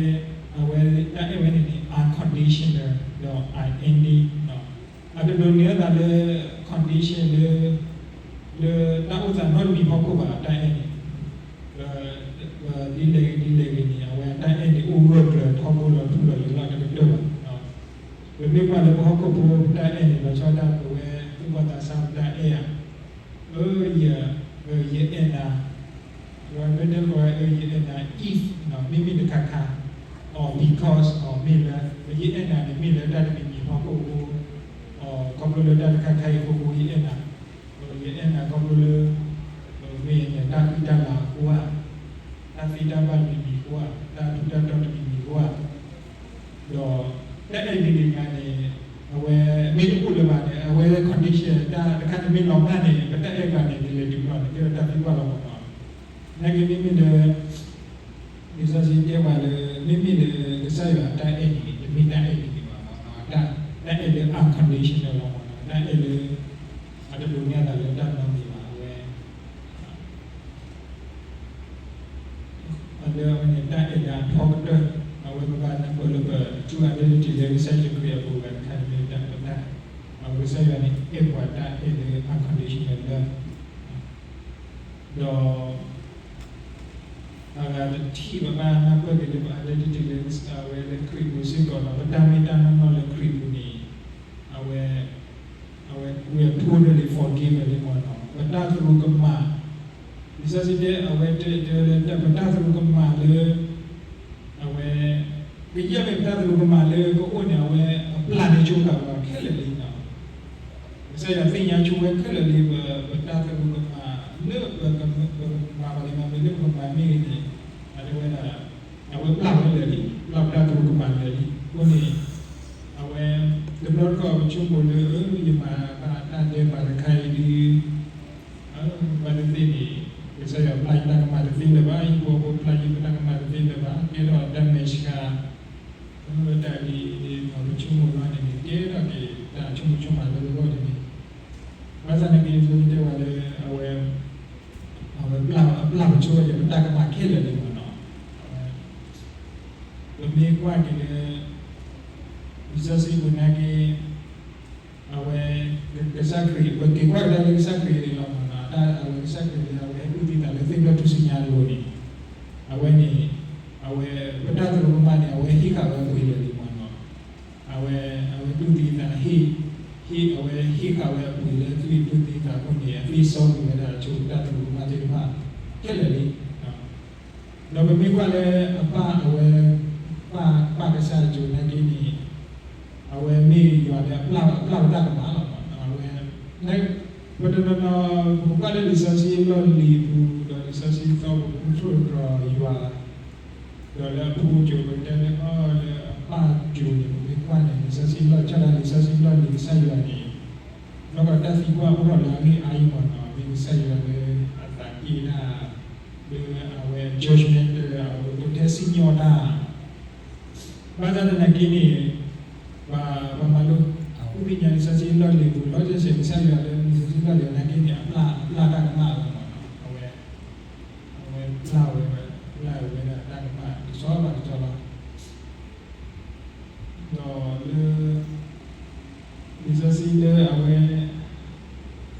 အဝဲတၢ်အဲၣ်ဝဲန့ၣ်န့ၣ် unconditional ဒီး unending နီၤ, အတဒိးန့ၢ်အသးလၢ condition လၢ လၢတၢ်အိၣ်သးနီတမံၤဖီခိၣ်ဘၣ် တၢ်အဲၣ်န့ၣ် ဒ်လဲၣ်ဂ့ၤဒ်လဲၣ်ဂ့ၤန့ၣ် အဝဲအတၢ်အဲၣ်န့ၣ် အိၣ်ဂၢၢ်ကျၢၤထီဘိလီၤထူလီၤယိာ်လီၤတကတၢၢ်ဘၣ်. ပမ့ၢ်ကွၢ်လၢပဟီၣ်ခိၣ်ဖိ ပတၢ်အဲၣ်န့ၣ် လီၤဆီဒၣ်တၢ်ပဝဲသူၣ်ဘီၣ်သးစၢ်ပတၢ်အဲၣ်ဧါ, အၢ ယ ယအဲၣ်နၤ, မ့တမ့ၢ် ယအဲၣ်နၤ if မ့မ့ၢ်တခါခါ, or because or မ့ၢ်လၢ ယအဲၣ်နၤန့ၣ်မ့ၢ်လၢတၢ်တမံၤမံၤဖီခိၣ်အဃိ, ခီဖျိလၢတၢ်တခါခါအံၤအဃိ ယအဲၣ်နၤ ယအဲၣ်နၤခီဖျိလၢ မ့ၢ်ယတၢ်ဃံတၢ်လၤအဃိဧါ, တၢ်သ့တၢ်ဘၣ်တမံၤမံၤအဃိဧါ, တၢ်ထူးတၢ်တီၤတမံၤမံၤအဃိဧါ, ဒီးတၢ်အဲၣ်ဒ်န့ၣ်ဂၤန့ၣ် အဝဲမ့ၢ်တအိၣ်လၢၤဘၣ်န့ၣ် အဝဲ condition တၢ်တခါန့ၣ်မ့ၢ်လီၤဘၣ်န့ၣ် ပတၢ်အဲၣ်ဘၣ်န့ၣ် ဒ်လဲၣ်ဒ်လဲၣ်န့ၣ် ကဲထီၣ်တၢ်သံကွၢ်လီၤမ့ၢ်နီၤ. နာ်က့မ့မ့ၢ်လၢ လံာ်စီဆှံတဲပှၤလၢ မ့မ့ၢ်လၢကစၢ်ယွၤအတၢ်အဲၣ်န့ၣ် တမ့ၢ်တၢ်အဲၣ်ဒ်န့ၣ်ဘၣ်မ့ၢ်နီၤ, တၢ်အဲၣ်လၢ unconditional လီၤမ့ၢ်နီၤ, တၢ်အဲၣ်လၢ အတဒိးန့ၢ်အသးလၢတၢ်နီတမံၤဘၣ် အဝဲ လၢအဝဲန့ၣ် တၢ်အဲၣ်လၢအထီကတၢၢ်, အဝဲပဘၣ်နၢ်ပၢၢ်လၢပ true identity လၢကစၢ်ယ့ၣ်ၡူးခရံာ်အပူၤ ဂၤတခါန့ၣ်မ့ၢ်တၢ်ပတၢ်, အဝဲကစၢ်ယွၤန့ၣ် အဲၣ်ပှၤတၢ်အဲၣ်လၢ unconditional love ဒီး အဂၤတထံၣ် ပဘၣ်နၢ်ပၢၢ်က့ၤလၢပ identity လၢအဝဲလၢခရံာ်ပူၤစ့ၢ်ကီးဒီး ပတၢ်မ့ၢ်တၢ်နီၢ်နီၢ်လၢခရံာ်ပူၤန့ၣ် အဝဲ အဝဲ we are totally forgiven လံမ့ၢ်နီၤ, ပတၢ်သရူးကမၣ်, လံာ်စီဆှံတဲ အဝဲတဲတဲလၢ ပတၢ်သရူးကမၣ်လၢ အဝဲ ကယဲၢ်မ့ၢ်ပတၢ်သရူးကမၣ်လၢကအိၣ်န့ၣ် အဝဲအပျၢ်န့ၢ်ဆိပှၤခဲလၢာ်လံနီၤ. ကစၢ်ယွၤသ့ၣ်ညါဆိဝဲခဲလၢာ်လံ ပ ပတၢ်သရူးကမၣ်လၢပကမၤဘၣ်လံမ့ၢ်လၢပကမၤမ့ၢ်ဂ့ၤန့ၣ် အတဲဝဲဒၣ် အဝဲပျၢ်ဝဲလၢာ်လံ, ပျၢ်ပတၢ်သရူးကမၣ်လၢာ်လံ. အဃိန့ၣ် အဝဲ တဘျီတခီၣ်ပဆိကမိၣ်လၢ ယမၤဘၣ်တၢ်ဒဲးဘးတခါအံၤဒီး ဘၣ်သ့ၣ်သ့ၣ်န့ၣ် ကစၢ်ယွၤပျၢ်ယတၢ်ကမၣ်တသ့လၢၤဘၣ်, ယဖိပျၢ်ယပတၢ်ကမၣ်တသ့လၢၤဘၣ်, ကဲထီၣ်တၢ်မဲာ်ဆှး တၢ်ဒ်န့ၣ် ပဆိကမိၣ်လီၤန့ၣ်န့ၣ် ကဲထီၣ်က့ၤတၢ်ဆိကမိၣ်ဆိကမးလၢပဂီၢ်န့ၣ်န့ၣ်, ဘၣ်ဆၣ်နာ်က့ လၢတဲဝဲလၢ အဝဲ အဝဲပျၢ် အပျၢ်ပဆိဝဲလၢပတၢ်ကမၣ်ခဲလၢာ်လံမ့ၢ်နီၤ. အဝဲ ပမ့ၢ်ကွၢ်က့ၤလၢ လံာ်စီဆှံပူၤနာ်က့ အဝဲ ကစၢ်ခရံာ် ပက့ၤကွၢ်ကဒါလၢကစၢ်ခရံာ်န့ၣ်လီၤမ့ၢ်နီၤ, တၢ်အဝဲကစၢ်ခရံာ်န့ၣ် အဝဲဟဲဒုးသ့ၣ်သးလၢသ့ၣ်ဖျၢၣ်ထူၣ်စုညါအလိၤန့ၣ်, အဝဲန့ၣ် အဝဲ ပတၢ်သရူးကမၣ်န့ၣ် အဝဲဟ့ၣ်ဃာ်ဝဲအပှ့ၤလၢာ်လံမ့ၢ်နီၤ. အဝဲ အဝဲဒုးသ့ၣ်သးဟ့ၣ် ဟ့ၣ် အဝဲဟ့ၣ်ဃာ်ဝဲအပှ့ၤလၢအသွံၣ်အဒိးသ့ၣ်သးအဃိန့ၣ် အသွံၣ်စီကွံာ်ဝဲဒၣ်ဆိပတၢ်သရူးကမၣ်သ့ၣ်တဖၣ် ခဲလၢာ်လံ. ဒီးပမ့ၢ်ကွၢ်လၢအပၢ်အဝဲ ပၢ် ပၢ်ကစၢ်ယွၤနာ်က့န့ၣ် အဝဲမ့ၢ်ယွၤလၢအပျၢ် အပျၢ်ပတၢ်ကမၣ်လီၤ. အဝဲ ပတနီၤနီၤ ပကကွၢ်လၢလံာ်စီဆှံအလီၢ်လံၤပူၤ ဒီးလံာ်စီဆှံသီပူၤပူထိၣ်တြီၤယွၤ ဒီးလၢအဖိကိၤ ပကတဲလၢအီၤလၢအပၢ်ကိၤန့ၣ် ပမ့ၢ်ကွၢ်န့ၣ် လံာ်စီဆှံလီၢ် ဆၣ်ဒၣ်လံာ်စီဆှံလီၢ်လံၤကစၢ်ယွၤန့ၣ် နီၢ်ကီၢ်တၢ်သံကွၢ်အိၣ်ထီၣ်လၢအဂ့ၢ်အါအံၤမ့ၢ်နီၤ မ့ၢ်ကစၢ်ယွၤလၢအသးက့ၣ်တၢ် လၢအဝဲ judgment အဝဲကတဲစံၣ်ညီၣ်တၢ် ဘၣ်ဆၣ်သနာ်က့န့ၣ် ပှၤ ပှၤမၤလိ အဃုသ့ၣ်ညါလံာ်စီဆှံလီၢ်လံၤပူၤ လီၤတံၢ်စဲးကစၢ်ယွၤလၢလံာ်စီဆှံလီၢ်လံၤနာ်က့န့ၣ် အပျၢ် အပျၢ်တၢ်ကမၣ်အဂီၢ်မ့ၢ်နီၤ အဝဲ အဝဲပျၢ်ဝဲ ပျၢ်ဝဲဒၣ်တၢ်ကမၣ်တဆီဘၣ်တဆီလီၤ. ဒီးလၢ လံာ်စီဆှံလၢအဝဲ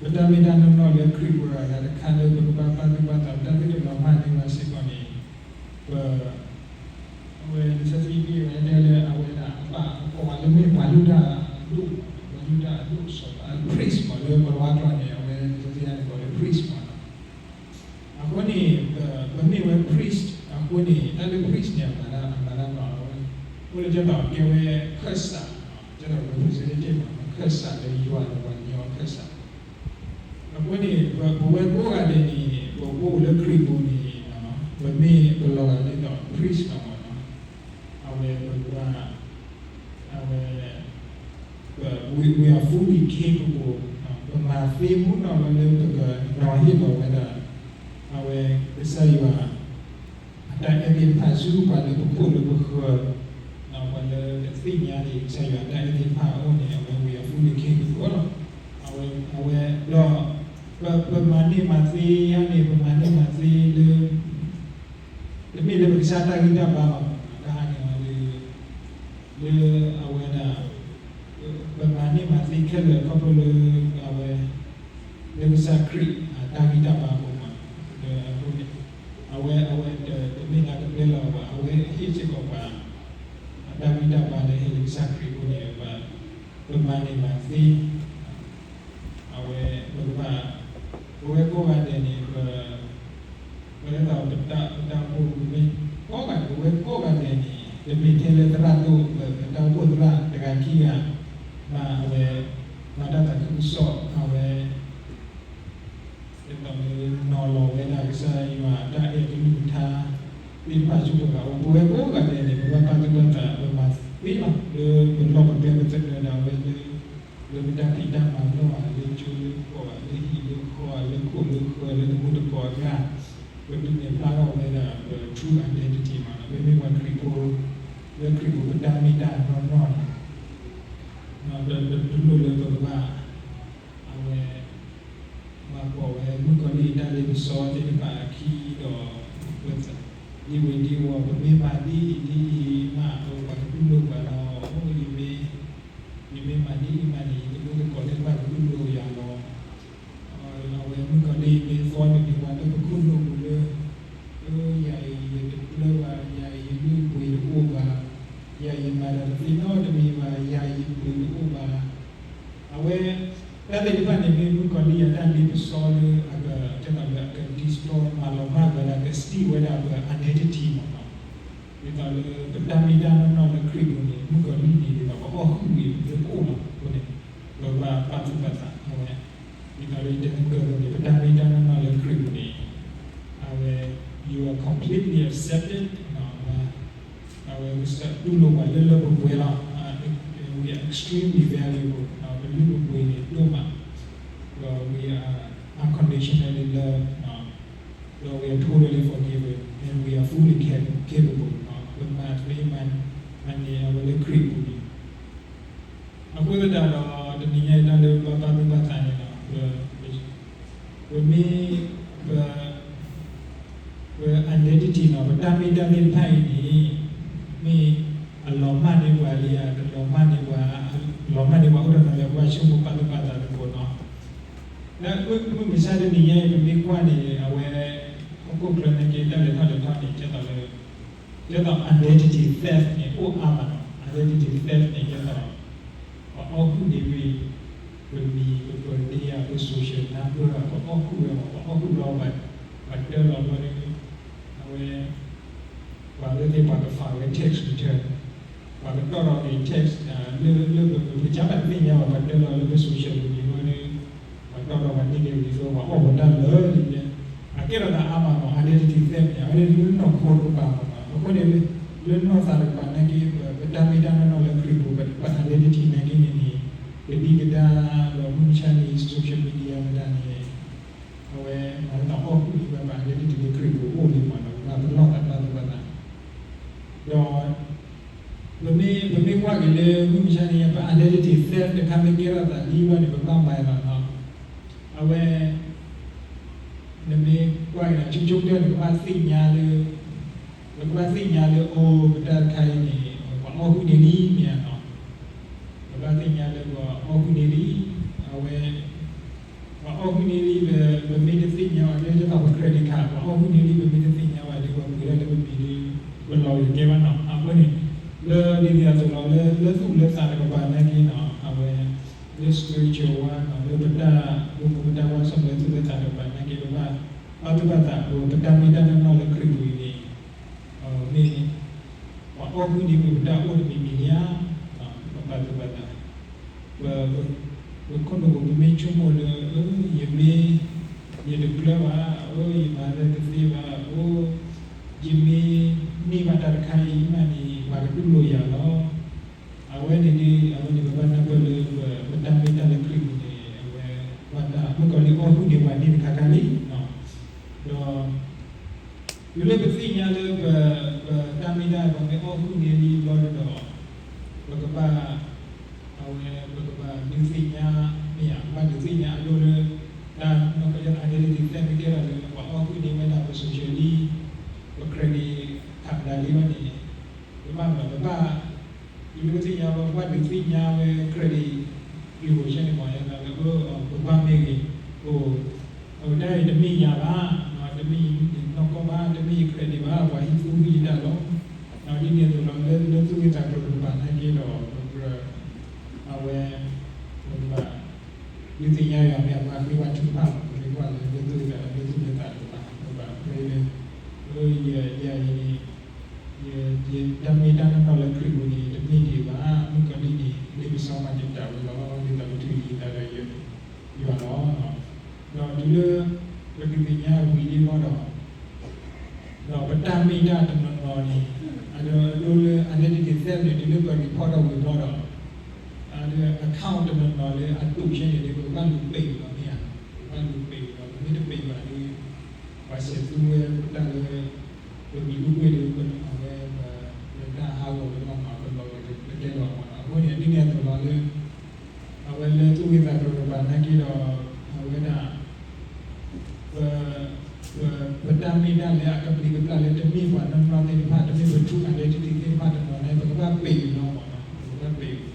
ပတၢ်မ့ၢ်တၢ်နီၢ်နီၢ်လၢခရံာ်ပူၤအဂၤတခါလၢပကဘၣ်ပာ်သူၣ်ပာ်သး ပတၢ်သ့ၣ်တနီၤမးန့ၢ်ဘၣ်စ့ၢ်ကီးန့ၣ် ပ အဝဲလံာ်စီဆှံအံၤဝဲတဲလၢအဝဲဒၣ်အပၢ်အကိးဝဲလၢမ့ၢ်ပှၤ ယူဒၤအဒိၣ်, ပှၤယူဒၤအဒိၣ်စီၤပၤ priest မး လၢပှၤလီၤဝါကျိာ်န့ၣ် အဝဲသ့ၣ်န့ၣ်ကိးလၢ priest မးနီၤ. အဃိန့ၣ် ပမ့ၢ်ဝဲ priest အဃိန့ၣ် တၢ်လၢ priest န့ၣ် အမၤတၢ်မၤတၢ်နီၤ အဝဲ အိၣ်လၢကဲသိးကဲဝဲခၢၣ်စး, ကဲသိး representative မး ခၢၣ်စးလၢယွၤဒီးပှၤကညီခၢၣ်စး အဃိန့ၣ် ပဝဲကိးဂၤဒဲးန့ၣ် ပအိၣ်လၢခရံာ်ပူၤန့ၣ် ပမ့ၢ်ပလီၤဂာ်ဒ်သိး priest လီၤမးနီၤ. အဝဲပကဘၣ် အဝဲ we are fully capable ပမၤသ့မူနီၤလၢပကနီၤဟ့ၣ်လီၤဝဲဒၣ် အဝဲကစၢ်ယွၤ အတၢ်အဲၣ်သ့ၣ်တဖၣ်ဆူပှၤလၢပခိၣ်လၢပဃၢၤ, ပှၤလၢတသ့ၣ်ညါန့ၣ် ကစၢ်ယွၤအတၢ်အဲၣ်သ့ၣ်တဖၣ်အအိၣ်န့ၣ် အဝဲ we are fully capable လီၤ. အဝဲ အဝဲဒီး ပ ပမၤန့ၢ်မၤသ့ယါန့ၣ် ပမၤန့ၢ်မၤသ့လၢ တမ့ၢ်လၢပကစၢ်တၢ်ဂံၢ်တၢ်ဘါဘၣ်, တၢ်ဟးန့ၣ်လၢ လၢအဝဲဒၣ် ပမၤန့ၢ်မၤသ့ခဲလၢာ်ခီဖျိလၢ အဝဲ လၢကစၢ်ခရံာ်အတၢ်ဂံၢ်တၢ်ဘါအပူၤမး, ဒီးအဃိန့ၣ် အဝဲ အဝဲ တမ့ၢ်လၢကပျဲလီၤဘၣ်, အဝဲဟ့ၣ်စ့ၢ်ကီးပှၤ အတၢ်ဂံၢ်တၢ်ဘါလၢဟဲလၢကစၢ်ခရံာ်အဃိန့ၣ် ပမၤန့ၢ်မၤသ့ အဝဲ ပကဘၣ် ပဝဲကိးဂၤဒဲးန့ၣ် ပ ပဝဲဒၣ်ပတၢ် ပတၢ်အိၣ်ဖှိၣ်ပမ့ၢ် ကိးဂၤ ပဝဲကိးဂၤဒဲးန့ၣ် တမ့ၢ်ထဲလၢသရၣ်ဒိၣ် ပတၢ်အိၣ်ဖှိၣ်သရၣ်တဂၤခံဂၤ မၤအဝဲ မၤတၢ်သးခုကစီၣ် အဝဲ ဒ်သိးလၢနီၤလီၤဝဲဒၣ်ကစၢ်ယွၤအတၢ်အဲၣ်ကလုၢ်ကထါ သ့ၣ်တဖၣ်ဆူပှၤဂၤအအိၣ် ပဝဲကိးဂၤဒဲးန့ၣ် ပဘၣ်ပာ်သူၣ်ပာ်သး ပမၤသ့လီၤ လၢပလီၢ်ပကျဲပသနၢၤဒၣ်ဝဲလၢ လၢပတၢ်ဖံးတၢ်မၤနီၣ်ဘၣ် လၢကၠိလၢကီၢ်ဘၣ် လၢဟံၣ်လၢဃီ လၢခိၣ်လၢဃၢၤ လၢတမူတကိးအကျါ ပဒုးနဲၣ်ဖျါထီၣ်ဝဲဒၣ်ပ true identity မး ပမ့ၢ်ပှၤခရံာ်ဖိ လၢခရံာ်ဖိပတၢ်မ့ၢ်တၢ်နီၢ်နီၢ်န့ၣ် ပတလိၣ်လၢပကဘၣ် အဝဲ မၤပိာ်ဝဲမုၣ်ကီၤလံၢ်အတၢ်လ့ပစီသ့ၣ်တဖၣ်အခံဒီး ဒ်ဝဲဒ်ဝီၤ ပမ့ၢ်မၤဒ်အံၤဒ်အံၤမး ပှၤကတူၢ်လိာ်ပှၤလီၤ အိၣ်ယမ့ၢ် ယမ့ၢ်မၤဒ်အံၤမးန့ၣ် ယတမူတကိးသ့ၣ်တဖၣ်ကတူၢ်လိာ်ယၤလီၤ အဝဲမုၣ်ကီၤလံၢ်မ့ၢ်သီန့ၣ်န့ၣ် ပှၤလၢပခိၣ်လိာ်ပူၤလၢ လၢယၤအံၤယတပျၢဘၣ် ယၤအံၤယလုၢ်အပှ့ၤတအိၣ်ဘၣ် ယၤအံၤယမၤတၢ်တသ့နီတမံၤဘၣ် ယၤအံၤယပှ့ၤတအိၣ်ဘၣ် အဝဲ တၢ်သ့ၣ်တဖၣ်န့ၣ်မ့ၢ်မုၣ်ကီၤလံၢ်အတၢ်လ့ပစီလၢအက တဲလီၤလၢအက destroy မၤလီၤမၢ်ဝဲဒၣ် ကစံၣ်ဝဲဒၣ်ပှၤ identity မးနီၤ ဒ်သိးလၢပတၢ်မ့ၢ်တၢ်နီၢ်နီၢ်လၢခရံာ်ပူၤန့ၣ် မုၣ်ကီၤလံၢ်န့ၣ်ဒ်သိးပအီၣ်ဟုၣ်န့ၣ် ပအိၣ်လီၤအဃိန့ၣ် ပဘၣ်ပာ်သူၣ်ပာ်သးအဝဲ ဒ်သိးလၢယတဲသကိးအသိးန့ၣ် ပတၢ်မ့ၢ်တၢ်နီၢ်နီၢ်လၢခရံာ်ပူၤန့ၣ် အဝဲ you are completely accepted အဝဲကစၢ်တူၢ်လိာ်ပှၤလၢလၢပှဲၤပှဲၤလီၤ we are extremely valuable ပလုၢ်ပပှ့ၤန့ၣ်ဒိၣ်မး ဒီး we are unconditionally loved ဒီး we are totally forgiven and we are fully capable ပမၤသ့မၤန့ၢ်အဝဲလၢခရံာ်ပူၤန့ၣ် အဃိသတးဒီး တနံၤညါအံၤတၢ်လၢပဘၣ်ပာ်သူၣ်ပာ်သးန့ၣ်ဒီး ပမ့ၢ် ပ ပ identity နီၤ ပတၢ်မ့ၢ်တၢ်သ့ၣ်တဖၣ်အံၤန့ၣ် မ့ၢ်အလီၤမၢ်န့ၢ်ပှၤလံဧါ တလီၤမၢ်န့ၢ်ပှၤ လီၤမၢ်န့ၢ်ပှၤအိၣ်ဒီးတၢ်လၢပဘၣ်ဆိကမိၣ်ပာ်သူၣ်ပာ်သးသကိးနီၤ လၢမုၢ်မဆါတနံၤညါအံၤ ပမ့ၢ်ကွၢ်န့ၣ် အဝဲ ဟီၣ်ခိၣ်ချၢနာ်က့ တၢ်လဲၤထီၣ်လဲၤထီန့ၣ် ကဲသိးလၢ ကဲသိး identity theft န့ၣ် အိၣ်အါမးနီၤ identity theft န့ၣ် ကဲသိး ပှၤအီၣ်ဟုၣ်န့ၢ်ဝံၤ ပမံၤ ပ birthday ဧါ ပ social number ဧါ ပအီၣ်ဟုၣ်ဝဲမး ပအီၣ်ဟုၣ်လီၤ ပှၤတၢၢ်လီၤဘျီန့ၣ် အဝဲ ပှၤလၢသ့ၣ်ပှၤကဖးဝဲ tax return ပှၤကတီၢ်ထီၣ်က့ၤ tax လၢ လၢပကစၢ်ဘၣ်တသ့ၣ်ညါဘၣ် ပှၤတၢၢ်လီၤလၢပ social ပူၤန့ၣ်ဝဲန့ၣ် ပှၤတီၢ်ထီၣ်ပှၤန့ၢ်က့ၤဝံၤသိး ပှၤအီၣ်ပှၤတၢ်လၢာ်န့ၣ် အကဲထီၣ်သးအါမးမး identity theft န့ၣ် အဝဲန့ၣ်လၢနီၢ်ခိတကပၤမး အဃိန့ၣ် လၢနီၢ်သးတကပၤနာ်က့ ပတၢ်မ့ၢ်တၢ်နီၢ်နီၢ်လၢခရံာ်ပူၤ ပ identity နာ်က့န့ၣ်န့ၣ် ကဒံကဒါဒီးမုၢ်မဆါန့ၣ် social media မတၤန့ၣ် အဝဲမၤတၢ်အီၣ်ဟုၣ်န့ၢ်ဝဲပှၤ identity လၢခရံာ်ပူၤအိၣ်လံမးနီၤ ပဘၣ်ပလီၢ်သးပာ်သူၣ်ပာ်သး ဒီး ပမ့ၢ် ပမ့ၢ်ကွၢ်က့ၤလၢ မုၢ်မဆါန့ၣ် ပ identity theft တခါမ့ၢ်ကဲထီၣ်သးဒ်ဝဲန့ၣ် ပဘၣ်မၤလီၤနီၤ အဝဲ နမ့ၢ်ကွၢ်က့ၤဒီး ဆိကမိၣ်ကတၢၢ်န့ၣ် ကဘၣ်သ့ၣ်ညါလၢ ပကဘၣ်သ့ၣ်ညါလၢ အိၣ် ပတၢ်တခါအံၤန့ၣ် ပှၤအီၣ်ဟုၣ်န့ၢ်လံမ့ၢ်ဧါနီၤ ပဘၣ်သ့ၣ်ညါလၢပှၤအီၣ်ဟုၣ်န့ၢ်လံ အဝဲ ပှၤအီၣ်ဟုၣ်န့ၢ်လံ ပ ပမ့ၢ်တသ့ၣ်ညါဘၣ် လၢယသးပှၤ credit card ပှၤအီၣ်ဟုၣ်န့ၢ်လံ ပမ့ၢ်တသ့ၣ်ညါဘၣ်ဒီး ပှၤပှ့ၤဒၣ်လၢပမံၤဒီး ပလီၤဂာ်ကဲဘၣ်နီၤ အဃိန့ၣ် လၢဒ်န့ၣ်အသိးလီၤ လၢ လၢသူၣ်လၢသးတကပၤနာ်က့ လၢ spiritual world လၢပတၢ်အိၣ်မူပတၢ်ကွၢ်ဆၢၣ်မဲာ်လၢသူၣ်လၢသးတကပၤနာ်က့ ပဘၣ်ပာ်သူၣ်ပာ်သး ပတၢ်မ့ၢ်တၢ်နီၢ်နီၢ်လၢခရံာ်ပူၤအံၤန့ၣ် မ့ၢ် ပှၤအီၣ်ဟုၣ်န့ၢ်ပတၢ်အိၣ်တမံၤမံၤဧါ, ပပာ်သူၣ်ပာ်သး, ပ ပခိၣ်နူာ်ပူၤ ပမ့ၢ်ဆိကမိၣ်လၢ ယမ့ၢ် ယတကျၢၤဘၣ်, ယမၤလၢတသ့ဘၣ်, ယမ့ၢ်န့ၢ်ဘၣ်တၢ်တခါအံၤမးန့ၣ် ပှၤကတူၢ်လိာ်ယၤလီၤ. အဝဲန့ၣ်ဒ် အဝဲန့ၣ် ပဘၣ်နၢ်ပၢၢ်လၢ ပတၢ်မ့ၢ်တၢ်လၢခရံာ်ပူၤန့ၣ် အဝဲ ပှၤတၢ်မုၣ်ကီၤလံၢ်အီၣ်ဟုၣ်န့ၢ်ပှၤန့ၣ်တခါခါလံ. ဒီး တုၤလၢပသ့ၣ်ညါလၢပ ပတၢ်မ့ၢ်တၢ် ပမ့ၢ်အီၣ်ဟုၣ်န့ၢ်လံဘျီဒီး ပကဘၣ် အဝဲ ပကဘၣ်ဒုးသ့ၣ်ညါ မ့ၢ်ဧါ, ပဘၣ်ဒုးသ့ၣ်ညါအဒိလၢ တၢ်နီၢ်ကယၢၢ် identity theft မ့ၢ်ကဲထီၣ်လၢ ပှၤအီၣ်ဟုၣ်န့ၢ်ဝဲဒၣ်ပ social လံ, ပ credit card ဒၣ်လံဝဲန့ၣ် ပဘၣ်မၤ ပဘၣ် တုၤလၢပသ့ၣ်ညါဘျီ ပဘၣ်ဒုးသ့ၣ်ညါဝဲ credit bureau ဆဲန့ၣ်မ့ၢ် ယသးလၢ ပဘၣ်မ့ၢ်ဂ့ၤ အိၣ် အဝဲဒၣ်အံၤတမ့ၢ်ယၤဘၣ်, တမ့ၢ်ယနီၢ်ကီၢ်ဘၣ်, တမ့ၢ်ယ credit ဘၣ်, ပှၤဟံးသူဟံးယတၢ်လီၤ. ဒ်န့ၣ်အသိးလီၤ လၢ လၢသူၣ်ဂ့ၢ်သးကျိၤတကပၤနာ်က့ဒီး ပကြၢး အဝဲ ပကဘၣ် ဒုးသ့ၣ်ညါယွၤမ့ၢ်အပှၤဃ့ဘါထုကဖၣ်လီၤ. ပဃ့ကွၢ်လၢ လၢသူၣ်ဂ့ၢ်သး လၢသူၣ်ဂ့ၢ်သးတကပၤ ပဘၣ်ဃ့လၢ လၢယ ယၤအံၤန့ၣ် ယ ယတၢ်မ့ၢ်တၢ်နီၢ်နီၢ်လၢခရံာ်ပူၤန့ၣ် တမ့ၢ်ဒံးဘၣ်, မုၣ်ကီၤလံၢ်န့ၣ် လၢပစီၤမၤတံာ်တာ်ဝဲလီၤ. ဒ်သိးပထုးယံၤသးဒီးယွၤလီၤ. ဒီးတုၤလၢ ပဒုးသ့ၣ်ညါဝံၤလံဘျီဒီး ဒီးပတၢ်မ့ၢ်တၢ်တနီၤနီၤန့ၣ် အဒိ အဒိလၢ identity theft န့ၣ် တုၤလၢပ report ထီၣ်ဝံၤဘျီဒီး အဒိ account တနီၤနီၤလၢအတူၢ်ဆဲန့ၣ်ဒီး ပကဘၣ်လူၤပ့ၤလီၤမ့ၢ်ဧါ, ပကဘၣ်လူၤပ့ၤလီၤ, ပမ့ၢ်တပ့ၤဘၣ်ဒီး ပှၤဆဲးသူဝဲပတၢ်လၢ ပမံၤအူကွ့ၢ်ဒီး ပအဝဲ ပတၢ်ဟးဂီၤလၢပမၤပလီၢ်က့ၤ ပတဲလီၤမးနီၤ. အဃိန့ၣ် ဒ်န့ၣ်အသိးလီၤလၢ အဝဲလၢသူၣ်ဂ့ၢ်သးကျိၤတကပၤနာ်က့ဒီး အဝဲဒၣ် ပ ပ ပတၢ်မ့ၢ်တၢ်လၢအကပျံၤကပျၢ်လၢတမ့ၢ်ပှၤနီၢ်နီၢ်သ့ၣ်တဖၣ် တမ့ၢ်ပ true identity သ့ၣ်တဖၣ်တနီၤန့ၣ် ပကဘၣ်ပ့ၤလီၤမးနီၤ, ပကဘၣ်ပ့ၤ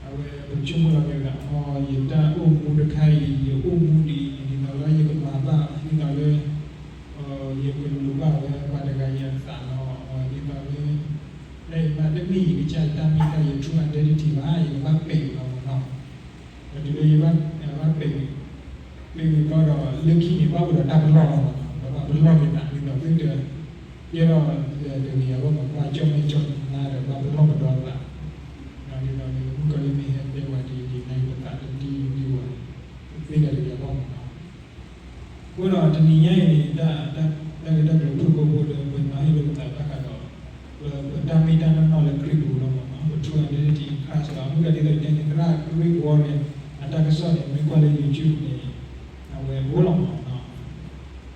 အဝဲပဆိကမိၣ်လီၤက့ၤဝဲဒၣ် အ ယတၢ်အိၣ်မူတခါအံၤ ယအိၣ်မူဒ်အံၤ ဒ်သိးလၢယကမၤဘၣ် ဒ်သိးလၢ ယကလူၤဘၣ်ဝဲပှၤတဂၤယၤအသးလီၤ. ဒ်သိးလၢ တၢ်အံၤမးတမ့ၢ်ယကစၢ်ယတၢ်မ့ၢ်တၢ် ယ true identity ဘၣ်, ယကဘၣ်ပ့ၤလီၤမးနီၤ. ဒီးတုၤလၢယဘၣ် ဘၣ်ပ့ၤ ပ့ၤဝံၤဘျီဒီး လၢခံန့ၣ် ဘၣ်အိၣ်ဒီးတၢ်ပလီၢ်လီၤမးနီၤ, ဒီးဘၣ်ပလီၢ်က့ၤသး ဒ်သိးသုတ ကဲထီၣ်တဂ့ၤအဂီၢ်မး ဘၣ်ကၠီၣ်မဲာ်ကၠီၣ်နါဒီး ဘၣ်ပလီၢ်ပဒီသး, ဒ်သိးလၢမုၣ်ကီၤလံၢ်မ့ၢ်ဟဲတဲပှၤဒ်အံၤဒ်အံၤ နၤယပသးတဒ်အံၤဒ်အံၤ သ့ဒၣ်တဂ့ၤအဂီၢ်မးနီၤ. အဃိဒီးတနံၤညါအံၤန့ၣ် တၢ် တၢ်ဂ့ၢ်တၢ်ကျိၤဖုၣ်ကိာ်ဖိလၢပနီၤဟ့ၣ်လိာ်ပသးဘၣ်ဃးဒီး ပ ပတၢ်မ့ၢ်တၢ်နီၢ်နီၢ်လၢခရံာ်ပူၤလီၤမးနီၤ, ပ true identity in Christ လီၤ. မုၢ်ကီၤလံၢ်သ့ၣ်တဲန့ၣ် သရၣ် Rick Warren အတၢ်ကစီၣ်န့ၣ် မ့ၢ်ကွၢ်လၢ YouTube န့ၣ် အဝဲအိၣ်လီၤမးနီၤ,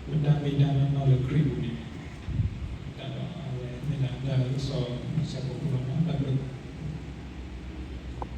ပတၢ်မ့ၢ်တၢ်နီၢ်နီၢ်လၢခရံာ်ပူၤန့ၣ် တၢ်ဒီးအဝဲမ့ၢ်ဒၣ်တၢ်ကစီၣ်စဲးဖိဖိလီၤမး တၢ်ဘျုး